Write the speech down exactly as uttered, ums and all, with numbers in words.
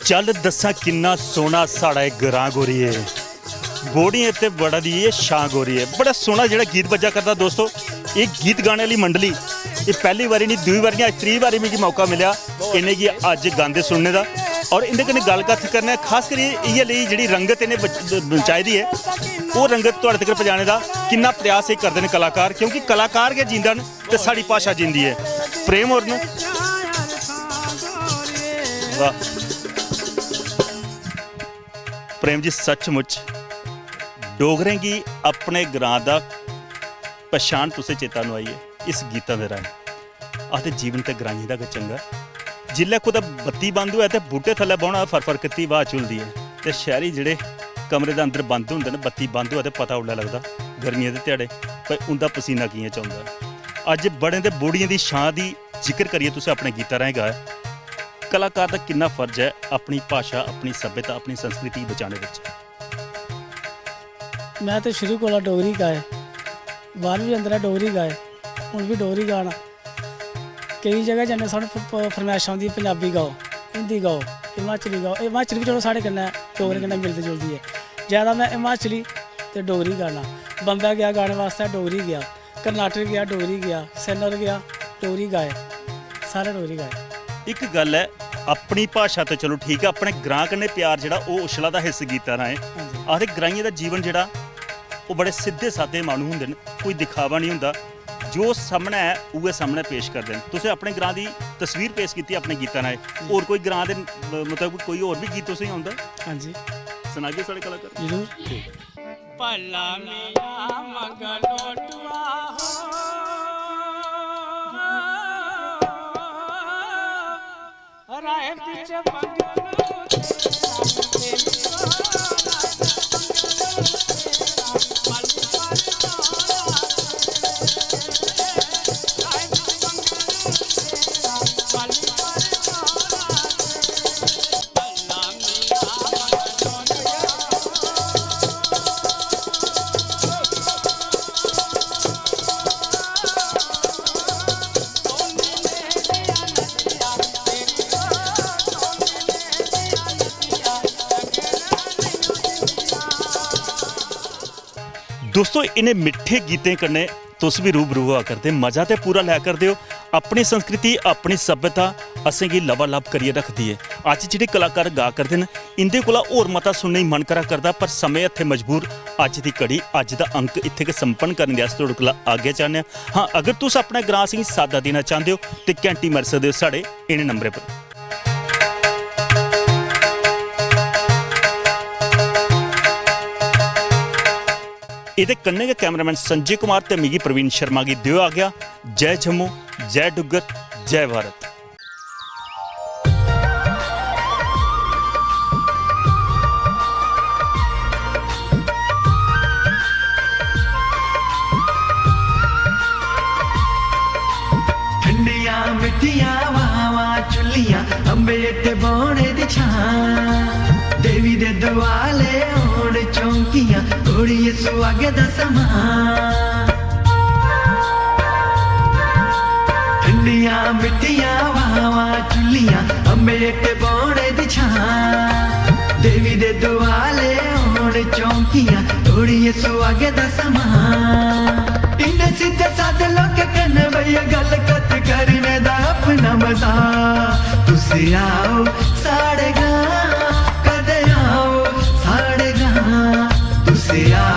चल दस्सां किन्ना सोह्ना साढ़ा एह् ग्रां गोरिये, बोड़ियें ते बड़ा दी एह् छां गोरिये। बड़ा सोह्ना जेह्ड़ा गीत बज्जा करदा दोस्तो। एह् गीत गाने आह्ली मंडली, एह् पैह्ली बारी निं, दूई बारी निं, अज्ज त्री बारी मिगी मौका मिलेआ इ'नेंगी अज्ज गांदे सुनने दा। और इं'दे कन्नै गल्ल कत्थ करने, खास करियै इ'यै लेई जेह्ड़ी रंगत इ'नें बच-, ब-, बचाई दी ऐ, ओह् रंगत थुआढ़े तगर पजाने दा किन्ना प्रयास एह् करदे न कलाकार, क्योंकि कलाकार गै जींदा न ते साढ़ी भाशा जींदी ऐ। प्रेम होर न। वाह। प्रेम जी, सचमुच डोगरें गी अपने ग्रां दा पछान तुसें चेता नोआई ऐ इस गीतां दे राहें। आखदे जीवन ते ग्राइयें दा गै चंगा। जिल्लै कुतै बत्ती बंद होऐ ते बूह्टे थल्लै बौह्ना, फर-फर कीती ब्हा झुलदी ऐ। ते शैह्री जेह्ड़े कमरे दे अंदर बंद होंदे न, बत्ती बंद होऐ ते पता उल्लै लगदा गर्मियें दे ध्याड़े भाई उं'दा पसीना कि'यां चौंदा ऐ। अज्ज बड़ें ते बूढ़ियें दी छां दी जिक्र करियै तुसें अपने गीता राहें गाया। कलाकार दा किन्ना फर्ज ऐ अपनी भाशा, अपनी सभ्यता, अपनी संस्कृति गी बचाने बिच? में ते शुरू कोला डोगरी गाए, बाह्र बी अंदरा डोगरी गाए, हून बी डोगरी गाना। केईं जगह जन्ने, सानूं फ- फ- फरमैशां औंदियां, पंजाबी गाओ, हिंदी गाओ, हिमाचली गाओ। हिमाचली बी चलो साढ़े कन्नै, डोगरें कन्नै मिलदी जुलदी ऐ। जैदा में हिमाचली ते डोगरी गाना। बम्बै गेआ गाने बास्तै, डोगरी गेआ। कर्नाटक गेआ, डोगरी गेआ। सैनर गेआ, डोगरी गाए। सारे डोगरी गाए। इक गल्ल ऐ, अपनी भाशा ते चलो ठीक ऐ, अपने ग्रां कन्नै प्यार जेह्ड़ा ओह् उछला दा हा इस गीता राहें। हां जी। आखदे ग्राइयें दा जीवन जेह्ड़ा ओह् बड़े सिद्धे सादे माह्नू होंदे न, कोई दिखावा निं होंदा। जो सामनै ऐ उ'ऐ सामनै पेश करदे न। तुसें अपने ग्रां दी तस्वीर पेश कीती अपने गीता राहें। होर कोई ग्रां दे म- मतलब कोई होर बी गीत तुसेंगी औंदा? हां जी। सनागे साढ़े कलाकार। जरूर। भला मियां मंगलोटुआ हो, राय बिच मंगलू तेरा, तेरी सोना मंगलू तेरा, मल पर मोरा तेरे, राय बिच मंगलू तेरा, मल पर मोरा तेरे। दोस्तो, इ'नें मिट्ठे गीतें कन्नै तुस बी रूबरू होआ करदे, मजा ते पूरा लै करदे ओ। अपनी संस्कृति, अपनी सभ्यता असेंगी लबालब करियै रखदी ऐ। अज्ज जेह्ड़े कलाकार गा करदे न, इं'दे कोला होर मता सुनने गी मन करा करदा, पर समें हत्थै मजबूर अज्ज दी घड़ी, अज्ज दा अंक इत्थै गै संपन्न करने दे अस थुआढ़े कोला आज्ञा चाह्न्ने आं। हां, अगर तुस अपना ग्रां असेंगी साद्दा देना चांह्दे ओ ते घैंटी मारी सकदे ओ साढ़े इ'नें नंबरें पर। एह्दे कन्नै गै कैमरामैन संजय कुमार ते मिगी प्रवीण शर्मा गी देओ आज्ञा। जय जम्मू, जय डुग्गर, जय भारत। ठंडियां मिट्ठियां हवावां चुल्लियां, अम्बे ते बौने दी छां। देवी दे दुआले होन चौंकियां, घोड़िये सुहागे दा समां। ठंडियां मिट्ठियां हवावां चुल्लियां, अम्बे ते बौने दी छां। देवी दे दुआले होन चौंकियां, घोड़िये सुहागे दा समां। इन्ने सिद्धे सादे लोकें कन्नै बेहियै गल्ल कत्थ करने दा अपना मजा। तुस आओ साढ़े ग्रां, कदें आओ साढ़े ग्रां। तुस आओ